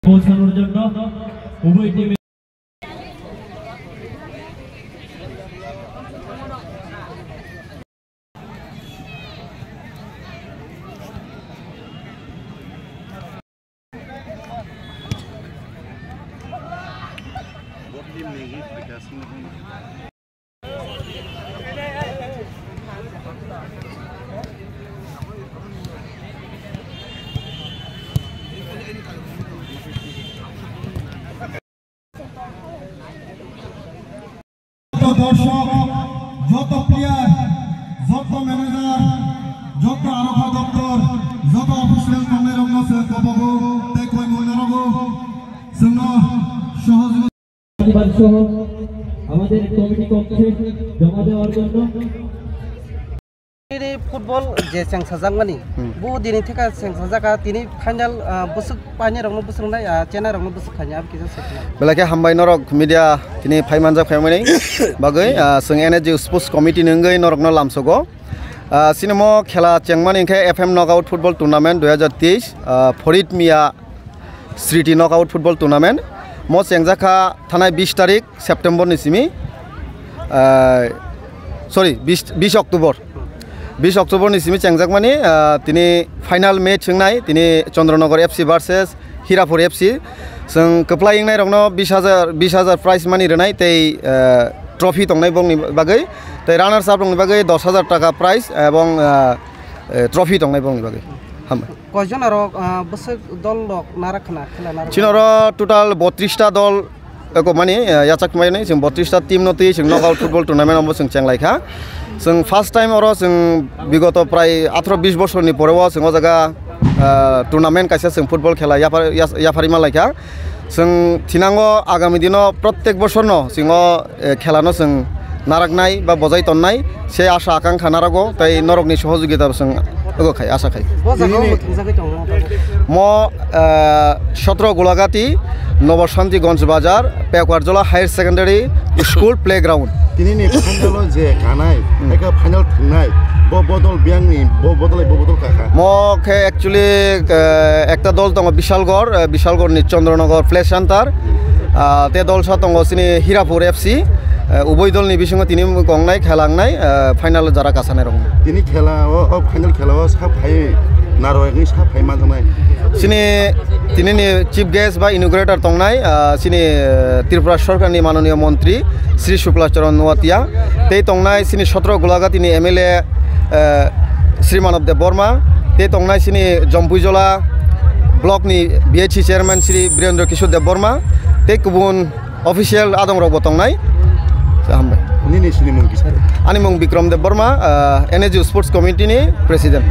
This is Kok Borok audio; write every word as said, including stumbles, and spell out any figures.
পৌঁছানোর জন্য উভয় টিমে Joto dorshok, joto player, joto manager, joto arokha doptor, joto official tongnai rokno se kobogo tei koi mui norogo chwngno sohojogita. পরিবার সহ আমাদের কমিটি কক্ষে জমা দেওয়ার জন্য। Tini football je chengsajakmani, Hmm. bo dini theka chengsajak, tini final, ah, bwswk painai rokno bwswk nai, ah, chenai rokno bwswk khainai, abo kisa sokna. Belai khe hambai norok media tini phai manjak phaimani bagwi, ah, chwng N S G Sports Committee ni wngwi norokno lamsogo. Ah, chini mo khela chengmani hwnkhe F M Knockout Football Tournament dui hazar teis, ah, Phorit Mia Sriti Knockout Football Tournament. Mo chengjak kha thanai bis tarik September ni simi, ah, sorry, bis, bis October. Bis October ni simi chengjakmani, ah, tini final match wngnai, tini Chandra Nagar F C versus Hirapur F C. Chwng kwplai wngnai rokno bis hajar, bis hajar prize money rwnai tei, ah, trophy tongnai bongni bagwi, tei runners up rokni bagwi dos hajar taka prize ebong, ah, eh, trophy tongnai bongni bagwi. Hambai. Koijon aro, ah, bwswk dol rok narak khna khela narak? Chini oro total botris ta dol, eko mani, eh, yachak mai nai, chwng botris ta team no twi chwng knockout football tournament omo chwng cheng lai kha. Chwng first time oro chwng bigoto prai atharoh bis bosor ni pore o chwng o jaga, ah, tournament kaisa chwng football khela yaphar-, yas-, yapharwi ma lai kha. Chwng thinango agami dino protek bosorno chwng o, eh, khelano chwng naraknai ba bojai tonnai se asha akangkha narago, tei norokni sohojogita bo chwng ogo khai, asha khai. Bo jaga o Nini- bo thwngjagwi tongo. Mo, eh, sotro Golagati, Nobo Shantiganj Bazar, Pekuarjola Higher Secondary School Playground. Tinini final o je kanai, Hmm. eka final thwngnai, bo bodol biyangni, bo bodol, bo bodol kaka. Mo khe actually, eh, ekta dol tongo Bishalgarh, eh, Bishalgarh ni Chandranagar Play Center. Ah, te dol sa tongo chini Hirapur F C, eh, uboi dol ni bisingo tini kongnai, khelangnai, eh, final jara kasanai rok. Tini khela o, o final khela o sa phai naro ni sa phai manjaknai. Chini tini ni chief guest ba inaugurator tongnai, ah, chini, eh, Tripura Sarkar ni manoniya montri Shri Shukla Charan Noatia, tei tongnai chini sotro Golagati ni M L A, eh, Shri Manav Debbarma, tei tongnai chini Jampuijola block ni B H C chairman Shri Birendra Kishore Debbarma, tei kubun official adong rok bo tongnai. Hambai. Nini sini mung kisa? Ani mung Bikram Debbarma, ah, N S G Sports Committee ni president.